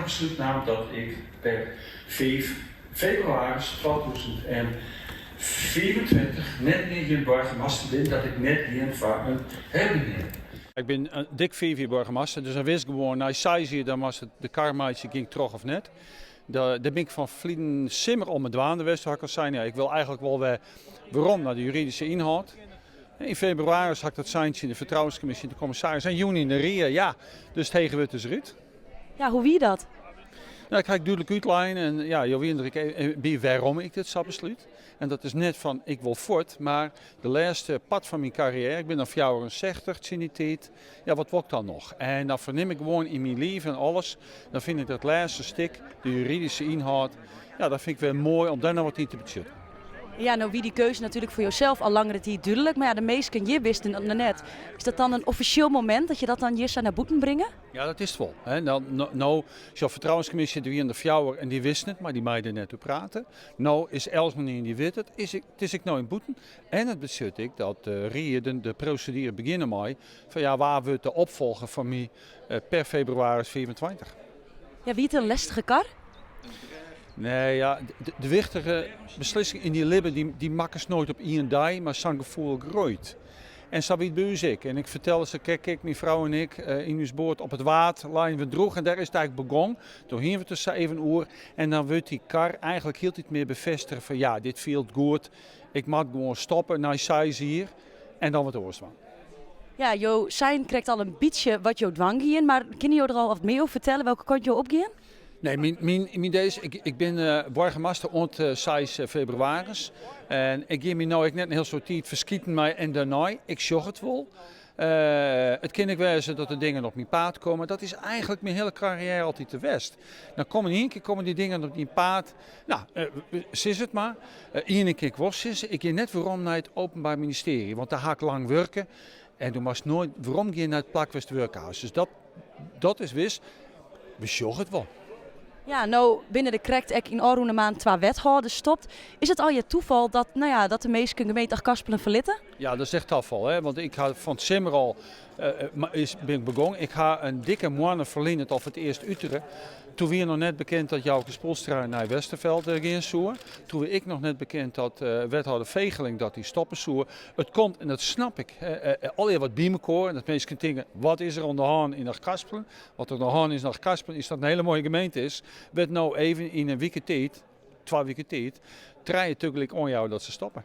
beslút naam dat ik per fiif febrewaris 2025 net mear gjin boargemaster bin, dat ik net gean foar in herbeneaming. Ik bin dik fiif jier boargemaster, dus dan wist gewoan nei seis jier dan moatst de kar meitsje, gean ik troch of net. Dêr bin ik fan ferline simmer al mei dwaande west. Toen ha ik al sein, ja, ik wil eigenlik wol wer werom nei de juridyske ynhâld. Yn febrewaris ha ik dat sein tsjin de fertrouwenskommisje en de kommissaris en jûn yn de rie, ja, dus it hege wurd is derút. Ja, hoe wie dat? Nou, ik ha ek dúdlik útlein en ja, jo wiene der ek by wêrom ik dit sa beslút. En dat is net fan ik wol fuort, mar de lêste part fan myn karriêre, ik bin dan 64 tsjin dy tiid, ja, wat wol ik dan noch? En dan fernim ik gewoan yn myn liif en alles, dan fyn ik dat lêste stik, de juridyske ynhâld, ja, dat fyn ik wer moai om dêr noch wat yn te betsjutten. Ja, no wie dy keuze natuerlik foar josels al langere tiid dúdlik, mar ja, de minsken hjir wisten dat noch net. Is dat dan in offisjeel momint dat je dat dan hjir sa nei bûten bringe? Ja, dat is it wol. No, sjoch, fertrouwenskommisje, der wiene der fjouwer en dy wisten it, mar dy meie der net oer prate. No is eltsenien dy wit it, is it is ek no yn bûten. En it betsjut ek dat de rie de proseduere begjinne mei fan ja, wa wurdt de opfolger fan my per febrewaris 25. Ja, wie it in lestige kar? Nee, ja, de wichtige beslissing yn dyn libben dy makkest noait op ien dei, mar sa'n gefoel groeit. En sa wie it by ús ek. En ik fertelde se, kijk, kijk, myn frou en ik yn ús boat op it Waad leinen we droech en dêr is it eigenlik begûn. Doe hiene we it der sa even oer en dan wurdt dy kar eigenlik hieltyd mear befêstige fan ja, dit fielt goed, ik moat gewoan stoppe nei seis jier en dan wat oars dwaan. Ja, jo seinen krekt al in bytsje wat jo dwaan gean, mar kinne jo der al wat mear oer fertelle welke kant jo opgean? Nee, myn idee is, ik bin boargemaster oant seis febrewaris. En ik gean my no ek net in hiel soad tiid ferskiten mei en dêrnei. Ik sjoch it wol. It kin ek wêze dat der dingen op myn paad komme. Dat is eigenlik myn hiele karriêre altyd te west. Dan komme yn ien kear komme dy dingen op dyn paad. No, sis it mar. Ien ding kin ik wol sizze, ik gean net werom nei it Openbaar Ministerie, want dêr ha ik lang wurke. En do moatst noait werom gean nei it plak wêr'tst wurke hast. Dus dat is wis. We sjogge it wol. Ja, no binne der krekt ek yn ôfrûne maand twa wethâlders stopt. Is it allegear toefal dat, no ja, dat de minsken gemeente Achtkarspelen ferlitte? Ja, dat is echt tafal. Hè? Want ik ha fan 't simmer al is, bin ik begûn. Ik ha in dikke moanne ferlyn it al foar it earst utere. Toen wie noch net bekend dat Jouke Spoelstra nei Westerveld gean soe. Toen wie ek noch net bekend dat wethâlder Vegeling dat dy stoppe soe. It komt, en dat snap ik, allegear wat by mekoar. En dat minsken tinke, wat is der oan de hân yn Achtkarspelen? Wat der oan de hân is yn Achtkarspelen is dat it in hiele moaie gemeente is. Wêr't no even yn in wike tiid, twa wike tiid, trije tagelyk oanjouwe dat se stoppe.